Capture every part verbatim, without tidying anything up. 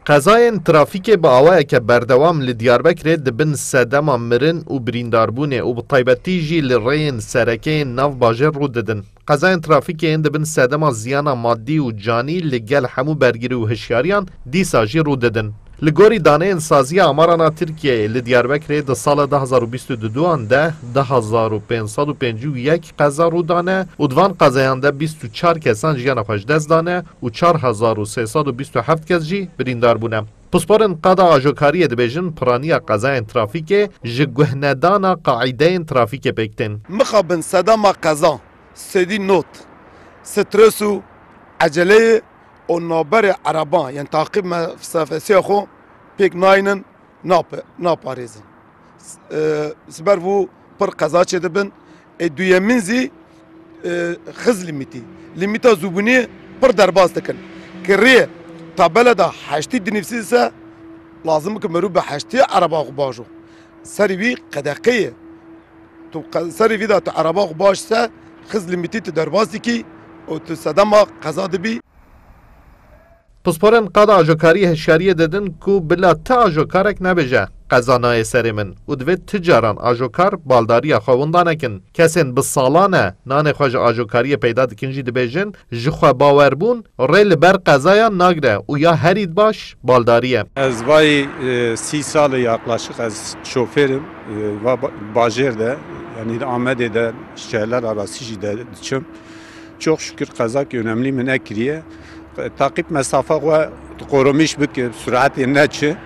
Qezayên trafîkê bi awayeke berdewam li Diyarbekirê di bin sedema mirin û birîndarbûnê û bi taybetî jî li rêyên serekeyên nav bajêr rû didin. Qezayên trafîkê yên di bin sedema ziyana madî û canî li gel hemû bergirî û hişyariyan dîsa jî rû didin. Li gorî daneyên Saziya Amaran a Tirkiyeyê, li Diyarbekirê di sala du hazar û bîst û duan de du hazar û pênc sed û pêncî û yek qeza rû dane û di van qezayan de bîst û çar kesan jiyana xwe ji dest dane û çar hezar û sê sed û bîst û heft kes jî birîndar bûne. Pisporên qada ajokariyê dibêjin piraniya qezayên trafîkê ji guhnedana qaîdeyên trafîkê pêk tên. Mixabin sedema qeza sedî not, stres û eceleyê û navberê ereban, yên taqîb mesafesiya xwe pêk naynin, nape-, naparêzin. S-, e, ji ber vû pir qeza çêdibin. Ê duyemin zî, e, xiz lîmîtî. Lîmîta zûbûniyê pir derbas dikin. Kiriyê tabela da heştî dinivîsî se, lazim ki merû bi heştî ereba xwe bajo. Serî wî qedeqeyê. Tu qe-, serî vî de tu ereba xwe baş se, xiz lîmîtî tu derbas dikî û tu sedema qeza dibî. Pisporên qada ajokariyê hişyariyê didin ku bila ti ajokarek nebêje qeza nayê serê min û divê ti caran ajokar baldariya xwe winda nekin. Kesên bi salan e nanê xwe ji ajokariyê peyda dikin jî dibêjin, ji xwe bawerbûn rê li ber qezayan nagire û ya herî baş baldarî ye. Ez vay, e, sî sal e yaklaşık ez şofêr im. E, va ba-, bajêr de, yanî li Amedê de şehirler arası jî de diçim. Çok şükür qezak önemli mi nekiriye. Taqîb mesafe xwe qorumîş bike, suratê neçi.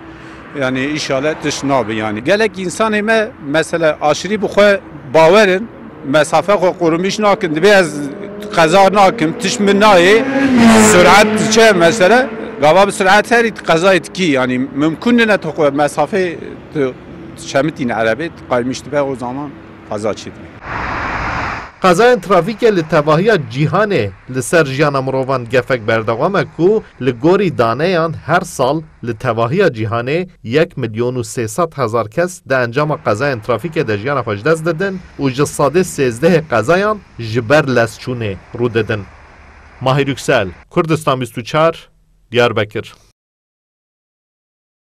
Yani inşallah tişt nabe yani. Gelek insanê me mesela aşırı bi xwe bawerin, mesafe xwe qorumîş nakin, dibê ez qeza nakim, tişt min nayê, surat diçe mesela, gava bi surat herî qezayê dikî, yani mümkün ne tu xwe mesafe tu çemitîn erebê, tu qaymiş dibe o zaman qeza çêdibî. Qezayên trafîkê li tevahiya cîhanê li ser jiyana mirovan gefek berdewam e ku li gorî daneyan her sal li tevahiya cîhanê yek milyon û sê sed hezar kes di encama qezayên trafîkê de jiyana xwe ji dest didin û ji sedê sêzdehê qezayan ji ber lezçûnê rû didin. Mahir Yüksel, Kurdistan bîst û çar, Diyarbekir.